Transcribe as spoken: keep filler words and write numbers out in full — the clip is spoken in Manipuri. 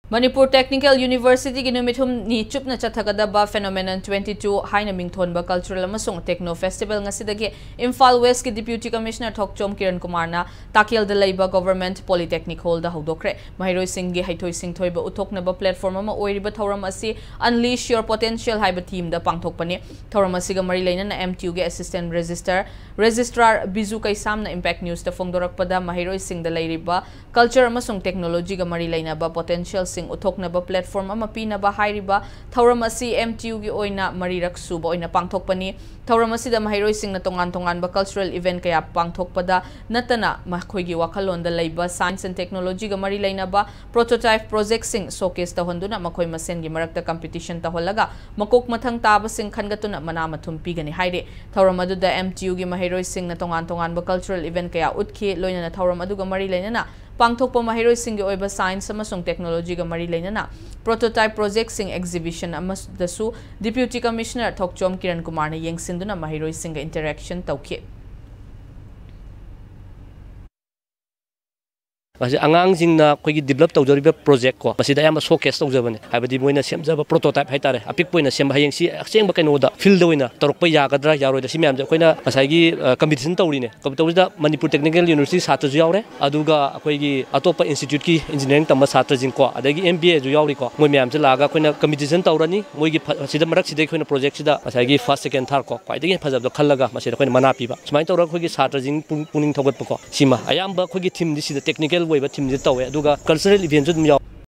ꯃꯅꯤꯄꯨꯔ ꯇꯦꯛꯅꯤꯀꯦꯜ ꯌꯨꯅꯤꯚꯔꯁꯤꯇꯤꯒꯤ ꯅꯨꯃꯤꯠ ꯍꯨꯝꯅꯤ ꯆꯨꯞꯅ ꯆꯠꯊꯒꯗꯕ Phenomenon twenty two ꯍꯥꯏꯅ ꯃꯤꯡꯊꯣꯟꯕ ꯀꯜꯆꯔꯦꯜ ꯑꯃꯁꯨꯡ ꯇꯦꯛꯅꯣ ꯐꯦꯁꯇꯤꯚꯦꯜ ꯉꯁꯤꯗꯒꯤ ꯏꯝꯐꯥꯜ ꯋꯦꯁꯀꯤ ꯗꯤꯄ꯭ꯌꯨꯇꯤ ꯀꯃꯤꯁꯅꯔ ꯊꯣꯛꯆꯣꯝ ꯀꯤꯔꯟ ꯀꯨꯃꯥꯔꯅ ꯇꯥꯀꯦꯜꯗ ꯂꯩꯕ ꯒꯣꯚꯔꯟꯃꯦꯟꯠ ꯄꯣꯂꯤꯇꯦꯛꯅꯤꯛ ꯍꯣꯜꯗ ꯍꯧꯗꯣꯛꯈ꯭ꯔꯦ꯫ ꯃꯍꯩꯔꯣꯏꯁꯤꯡꯒꯤ ꯍꯩꯊꯣꯏ ꯁꯤꯡꯊꯣꯏꯕ ꯎꯠꯊꯣꯛꯅꯕ ꯄ꯭ꯂꯦꯠꯐꯣꯔꯝ ꯑꯃ ꯑꯣꯏꯔꯤꯕ ꯊꯧꯔꯝ ꯑꯁꯤ Unleash Your Potential ꯍꯥꯏꯕ ꯊꯤꯝꯗ ꯄꯥꯡꯊꯣꯛꯄꯅꯤ꯫ ꯊꯧꯔꯝ ꯑꯁꯤꯒ ꯃꯔꯤ ꯂꯩꯅꯅ M T U ꯒꯤ ꯑꯦꯁꯤꯁꯇꯦꯟꯠ ꯔꯦꯖꯤꯁꯇꯔ ꯔꯦꯖꯤꯁꯇ꯭ꯔꯥꯔ ꯕꯤꯖꯨ ꯀꯩꯁꯥꯝꯅ ꯏꯝꯄꯦꯛ ꯅ꯭ꯌꯨꯁꯇ ꯐꯣꯡꯗꯣꯔꯛꯄꯗ, ꯃꯍꯩꯔꯣꯏꯁꯤꯡꯗ ꯂꯩꯔꯤꯕ ꯀꯜꯆꯔ ꯑꯃꯁꯨꯡ ꯇꯦꯛꯅꯣꯂꯣꯖꯤꯒ ꯃꯔꯤ ꯂꯩꯅꯕ ꯄꯣꯇꯦꯟꯁꯤꯌꯦꯜꯁꯤꯡ ꯎꯠꯊꯣꯛꯅꯕ ꯄ꯭ꯂꯦꯠꯐꯣꯔꯝ ꯑꯃ ꯄꯤꯅꯕ ꯍꯥꯏꯔꯤꯕ ꯊꯧꯔꯝ ꯑꯁꯤ M T U ꯒꯤ ꯑꯣꯏꯅ ꯃꯔꯤꯔꯛ ꯁꯨꯕ ꯑꯣꯏꯅ ꯄꯥꯡꯊꯣꯛꯄꯅꯤ꯫ ꯊꯧꯔꯝ ꯑꯁꯤꯗ ꯃꯍꯩꯔꯣꯏꯁꯤꯡꯅ ꯇꯣꯉꯥꯟ ꯇꯣꯉꯥꯟꯕ ꯀꯜꯆꯔꯦꯜ ꯏꯚꯦꯟꯠ ꯀꯌꯥ ꯄꯥꯡꯊꯣꯛꯄꯗ ꯅꯠꯇꯅ, ꯃꯈꯣꯏꯒꯤ ꯋꯥꯈꯜꯂꯣꯟꯗ ꯂꯩꯕ ꯁꯥꯏꯟꯁ ꯑꯦꯟ ꯇꯦꯛꯅꯣꯂꯣꯖꯤꯒ ꯃꯔꯤ ꯂꯩꯅꯕ ꯄ꯭ꯔꯣꯇꯣꯇꯥꯏꯞ ꯄ꯭ꯔꯣꯖꯦꯛꯁꯤꯡ ꯁꯣꯀꯦꯁ ꯇꯧꯍꯟꯗꯨꯅ ꯃꯈꯣꯏ ꯃꯁꯦꯟꯒꯤ ꯃꯔꯛꯇ ꯀꯝꯄꯤꯇꯤꯁꯟ ꯇꯧꯍꯜꯂꯒ ꯃꯀꯣꯛ ꯃꯊꯪ ꯇꯥꯕꯁꯤꯡ ꯈꯟꯒꯠꯇꯨꯅ ꯃꯅꯥ ꯃꯊꯨꯝ ꯄꯤꯒꯅꯤ ꯍꯥꯏꯔꯤ꯫ ꯊꯧꯔꯝ ꯑꯗꯨꯗ M T U ꯒꯤ ꯃꯍꯩꯔꯣꯏꯁꯤꯡꯅ ꯇꯣꯉꯥꯟ ꯇꯣꯉꯥꯟꯕ ꯀꯜꯆꯔꯦꯜ ꯏꯚꯦꯟꯠ ꯀꯌꯥ ꯎꯠꯈꯤ, ꯂꯣꯏꯅꯅ ꯊꯧꯔꯝ ꯑꯗꯨꯒ ꯃꯔꯤ ꯂꯩꯅꯅ ꯄꯥꯡꯊꯣꯛꯄ ꯃꯍꯩꯔꯣꯏꯁꯤꯡꯒꯤ ꯑꯣꯏꯕ ꯁꯥꯏꯟꯁ ꯑꯃꯁꯨꯡ ꯇꯦꯛꯅꯣꯂꯣꯖꯤꯒ ꯃꯔꯤ ꯂꯩꯅꯅ ꯄ꯭ꯔꯣꯇꯣꯇꯥꯏꯞ ꯄ꯭ꯔꯣꯖꯦꯛꯁꯤꯡ ꯑꯦꯛꯖꯤꯕꯤꯁꯟ ꯑꯃꯗꯁꯨ ꯗꯤꯄ꯭ꯌꯨꯇꯤ ꯀꯃꯤꯁꯅꯔ ꯊꯣꯛꯆꯣꯝ ꯀꯤꯔꯟ ꯀꯨꯃꯥꯔꯅ ꯌꯦꯡꯁꯤꯟꯗꯨꯅ ꯃꯍꯩꯔꯣꯏꯁꯤꯡꯒ ꯏꯟꯇꯔꯦꯛꯁꯟ ꯇꯧꯈꯤ꯫ ꯃꯁꯤ ꯑꯉꯥꯡꯁꯤꯡꯅ ꯑꯩꯈꯣꯏꯒꯤ ꯗꯤꯕꯂꯞ ꯇꯧꯖꯔꯤꯕ ꯄ꯭ꯔꯣꯖꯦꯛ ꯀꯣ, ꯃꯁꯤꯗ ꯑꯌꯥꯝꯕ ꯁꯣꯀꯦꯁ ꯇꯧꯖꯕꯅꯦ꯫ ꯍꯥꯏꯕꯗꯤ ꯃꯣꯏꯅ ꯁꯦꯝꯖꯕ ꯄ꯭ꯔꯣꯇꯣꯇꯥꯏꯞ ꯍꯥꯏꯇꯥꯔꯦ, ꯑꯄꯤꯛꯄ ꯑꯣꯏꯅ ꯁꯦꯝꯕ, ꯍꯌꯦꯡ ꯁꯤ ꯑꯁꯦꯡꯕ ꯀꯩꯅꯣꯗ, ꯐꯤꯜꯗ ꯑꯣꯏꯅ ꯇꯧꯔꯛꯄ ꯌꯥꯒꯗ꯭ꯔꯥ ꯌꯥꯔꯣꯏꯗ꯭ꯔꯥ, ꯁꯤ ꯃꯌꯥꯝꯁꯦ ꯑꯩꯈꯣꯏꯅ ꯉꯁꯥꯏꯒꯤ, ꯑ, ꯀꯝꯄꯤꯇꯤꯁꯟ ꯇꯧꯔꯤꯅꯦ꯫ ꯀꯝꯄꯤꯇꯤꯁꯟ ꯇꯧꯕꯁꯤꯗ ꯃꯅꯤꯄꯨꯔ ꯇꯦꯛꯅꯤꯀꯦꯜ ꯌꯨꯅꯤꯚꯔꯁꯤꯇꯤ ꯁꯥꯇ꯭ꯔꯁꯨ ꯌꯥꯎꯔꯦ, ꯑꯗꯨꯒ ꯑꯩꯈꯣꯏꯒꯤ ꯑꯇꯣꯞꯄ ꯏꯟꯁꯇꯤꯇ꯭ꯌꯨꯠꯀꯤ ꯏꯟꯖꯤꯅꯤꯌꯥꯔꯤꯡ ꯇꯝꯕ ꯁꯥꯇ꯭ꯔꯁꯤꯡ ꯀꯣ, ꯑꯗꯒꯤ M B A ꯁꯨ ꯌꯥꯎꯔꯤꯀꯣ, ꯃꯣꯏ ꯃꯌꯥꯝꯁꯦ ꯂꯥꯛꯑꯒ ꯑꯩꯈꯣꯏꯅ ꯀꯝꯄꯤꯇꯤꯁꯟ ꯇꯧꯔꯅꯤ꯫ ꯃꯣꯏꯒꯤ ꯐ-, ꯁꯤꯗ ꯃꯔꯛꯁꯤꯗ ꯑꯩꯈꯣꯏꯅ ꯄ꯭ꯔꯣꯖꯦꯛꯁꯤꯗ ꯉꯁꯥꯏꯒꯤ ꯐꯥꯔꯁ, ꯁꯦꯀꯦꯟ, ꯊꯥꯔꯠ ꯀꯣ, ꯈ꯭ꯋꯥꯏꯗꯒꯤ ꯍꯦꯟꯅ ꯐꯖꯕꯗꯣ ꯈꯜꯂꯒ ꯃꯁꯤꯗ ꯑꯩꯈꯣꯏꯅ ꯃꯅꯥ ꯄꯤꯕ꯫ ꯁꯨꯃꯥꯏꯅ ꯇꯧꯔꯒ ꯑꯩꯈꯣꯏꯒꯤ ꯁꯥꯇ꯭ꯔꯁꯤꯡ ꯄꯨꯛ-, ꯄꯨꯛꯅꯤꯡ ꯊꯧꯒꯠꯄꯀꯣ, ꯁꯤꯃ ꯑꯌꯥꯝꯕ ꯑꯩꯈꯣꯏꯒꯤ ꯊꯤꯝꯗꯤ ꯁꯤꯗ ꯇꯦꯛꯅꯤꯀꯦꯜ ꯑꯣꯏꯕ ꯊꯤꯝꯁꯤ ꯇꯧꯋꯦ, ꯑꯗꯨꯒ ꯀꯜꯆꯔꯦꯜ ꯏꯚꯦꯟꯁꯨ ꯑꯗꯨꯝ ꯌꯥꯎ-